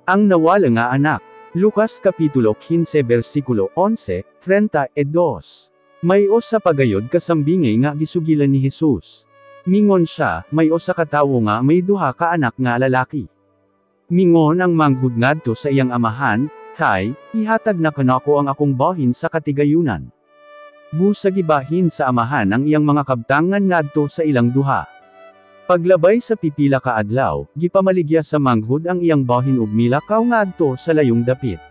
Ang nawala nga anak. Lucas Kapitulo 15 versikulo 11, 32. May usa pa gayod ka sambingay nga gisugilan ni Jesus. Mingon siya, "May usa ka tawo nga may duha ka anak nga lalaki. Mingon ang manghud ngadto sa iyang amahan, 'Tay, ihatag na kanako ang akong bahin sa katigayunan.' Busa gibahin sa amahan ang iyang mga kabtangan ngadto sa ilang duha. Paglabay sa pipila ka adlaw, gipamaligya sa manghud ang iyang bahin ug milakaw ngadto sa layong dapit.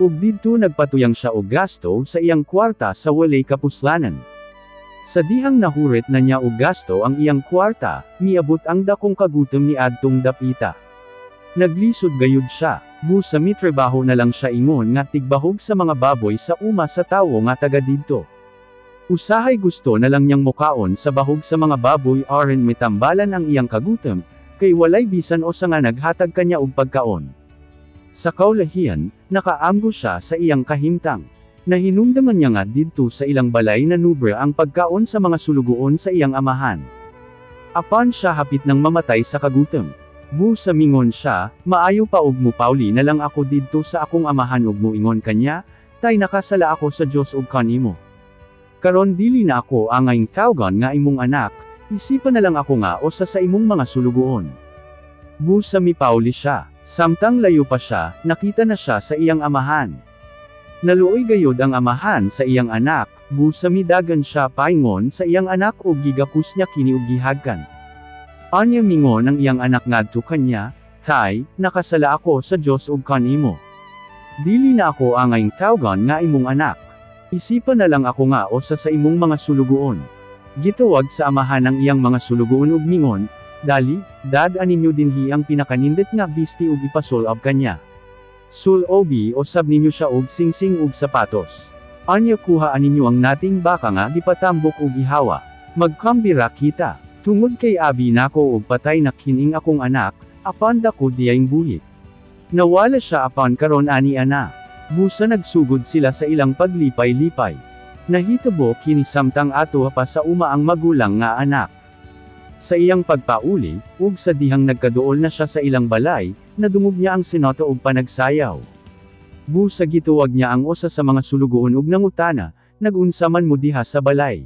Ug didto nagpatuyang siya og gasto sa iyang kwarta sa walay kapuslanan. Sa dihang nahurit na niya og gasto ang iyang kwarta, miabot ang dakong kagutom ni adtong dapita. Naglisod gayud siya, busa mitrabaho na lang siya ingon nga tigbahog sa mga baboy sa uma sa tawo nga taga didto. Usahay gusto na lang niyang mukaon sa bahog sa mga baboy aron mitambalan ang iyang kagutom, kay walay bisan usa nga naghatag kanya og pagkaon. Sa kaulahian, nakaamgo siya sa iyang kahimtang. Nahinumdaman niya nga didto sa ilang balay nanubre ang pagkaon sa mga sulugoon sa iyang amahan. Apan siya hapit nang mamatay sa kagutom. Busa mingon siya, 'Maayo pa og mupauli na lang ako didto sa akong amahan ug muingon kanya, Tay, nakasala ako sa Dios ug kanimo. Karon dili na ako angayng tawgon nga imong anak, isipa na lang ako nga usa sa imong mga sulugoon.' Busa mipauli siya. Samtang layo pa siya, nakita na siya sa iyang amahan. Naluoy gayod ang amahan sa iyang anak, busa midagan siya paingon sa iyang anak ug gigakus niya kini ug gihagkan. Anya mingon ang iyang anak ngadto kanya, 'Tay, nakasala ako sa Dios ug kanimo. Dili na ako angayng tawgon nga imong anak. Isipa na lang ako nga usa sa imong mga sulugoon.' Gitawag sa amahan ang iyang mga sulugoon ug mingon, 'Dali, dad-a ninyo dinhi ang pinakanindot nga bisti ug ipasul-ob kanya. Sul-obi usab ninyo siya og singsing ug sapatos. Anya kuhaa ninyo ang nating baka nga gipatambok ug ihawa. Magkambira kita. Tungod kay abi nako og patay na kining akong anak, apan dako diayng buhi. Nawala siya apan karon ani ana.' Busa nagsugod sila sa ilang paglipay-lipay. Nahitabo kini samtang ato pa sa uma ang magulang nga anak. Sa iyang pagpauli, ug sa dihang nagkaduol na siya sa ilang balay, nadungog niya ang sinota ug panagsayaw. Busa gituwag niya ang usa sa mga sulugoon ug nangutana, 'Nagunsa man mo diha sa balay?'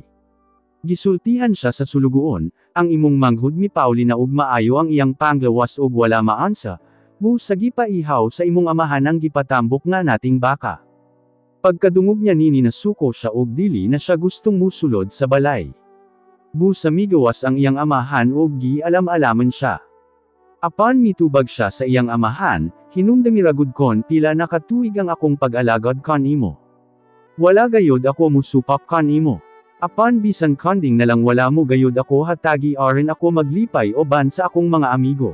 Gisultihan siya sa sulugoon, 'Ang imong manghud mipauli na ug maayo ang iyang panglawas ug wala maansa, busa gipaihaw sa imong amahan ang gipatambok nga nating baka.' Pagkadungog niya nini, nasuko siya ug dili na siya gustong musulod sa balay. Busa migawas ang iyang amahan ug gi-alam-alaman siya. Apan mitubag siya sa iyang amahan, 'Hinumdami ra gud kon pila na ka tuig ang akong pag-alagad kanimo. Wala gayod ako musupak kanimo. Apan bisan kanding na lang wala mo gayod ako hatagi aron ako maglipay uban sa akong mga amigo.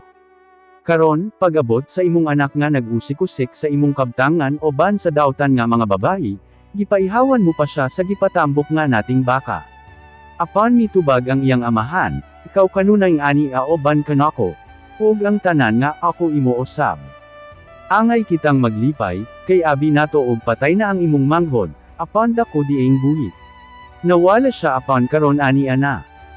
Karon, pag-abot sa imong anak nga nag-usik-usik sa imong kabtangan uban sa dautan nga mga babayi, gipaihawan mo pa siya sa gipatambok nga nating baka.' Apan mitubag ang iyang amahan, 'Ikaw kanunay ania uban kanako, ug ang tanan nga ako imo usab. Angay kitang maglipay, kay abi nato og patay na ang imong manghod, apan dako diayng buhi. Nawala siya apan karon ani ana.'